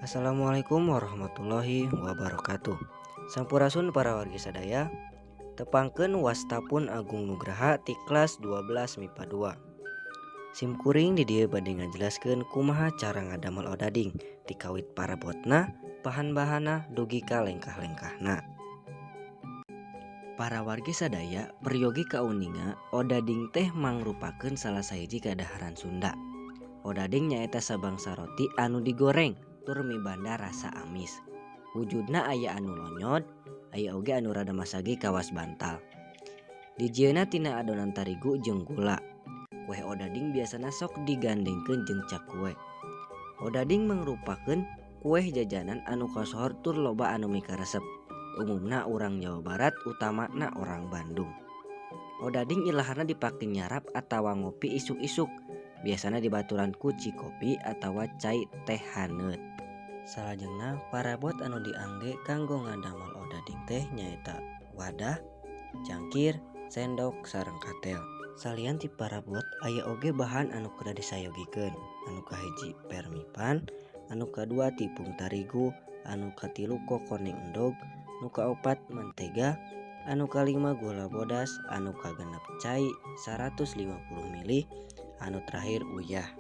Assalamualaikum warahmatullahi wabarakatuh. Sampurasun para wargi sadaya. Tepangkeun wasta pun Agung Nugraha ti kelas 12 MIPA 2. Sim kuring di dieu bade ngajelaskeun kumaha cara ngadamel odading ti kawit parabotna, bahan-bahanna dugi ka lengkah-lengkahna. Para wargi sadaya peryogi kauninga odading teh mangrupakeun salah sahiji kadaharan Sunda. Odading nyaeta sabangsa roti anu digoreng tur mibanda rasa amis. Wujudna aya anu lonyod, aya oge anu rada masagi kawas bantal. Dijieunna tina adonan tarigu jeung gula. Kue odading biasana sok digandengkeun jeung cakue. Odading mangrupakeun kue jajanan anu kasohor tur loba anu mikaresep. Umumna urang Jawa Barat, utamana orang Bandung. Odading ilaharna dipake nyarap atawa ngopi isuk-isuk. Biasana dibaturan ku cikopi atawa cai teh haneut. Salajengna parabot anu diangge kanggo ngadamel odading teh nyaeta wadah, cangkir, sendok, sareng katel. Salian ti parabot aya oge bahan anu kedah disayogikeun. Anu kahiji permipan, anu kadua tipung tarigu, anu katilu kokoneng endog, nu kaopat mentega, anu kalima gula bodas, anu kagenep cai 150 ml, anu terakhir uyah.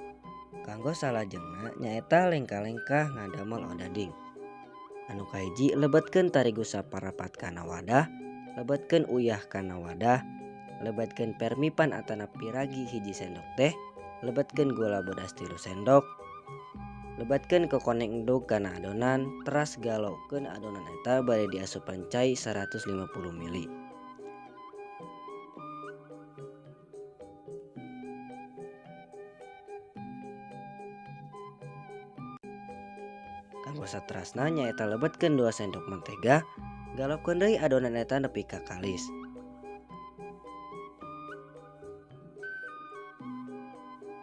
Kanggo salajengna nyaeta lengkah-lengkah ngadamel odading. Anu kahiji lebetkeun tarigu saparapat kana wadah, lebetkeun uyah kana wadah, lebetkeun permipan atanapi piragi hiji sendok teh, lebetkeun gula bodas 3 sendok, lebetkeun kokoneng endog kana adonan, teras galokeun adonan eta bari diasupan cai 150 ml. Kanggo saterasna nyaeta lebetkeun 2 sendok mentega, galokeun deui adonan eta nepi ka kalis.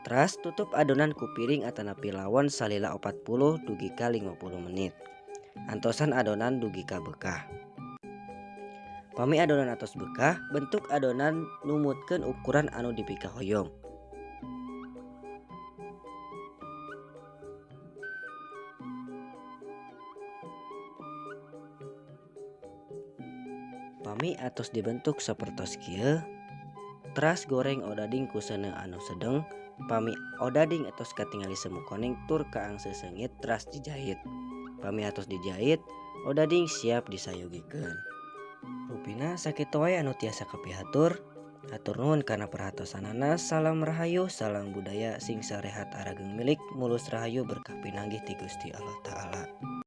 Teras tutup adonan ku piring atanapi lawon salila 40 dugi ka 50 menit. Antosan adonan dugi ka beukah. Pami adonan atos beukah, bentuk adonan numutkeun ukuran anu dipikahoyong. Pami atos dibentuk sapertos kieu, teras goreng odading ku seuneu anu sedeng. Pami odading atos katingali semu koneng tur kaangse seungit teras dijahit. Pami atos dijahit, odading siap disayogikeun. Rupina sakitu wae anu tiasa kapihatur. Hatur nuhun kana perhatosanana. Salam rahayu, salam budaya, sing sarehat arageng milik, mulus rahayu berkah pinanggih ti Gusti Allah Ta'ala.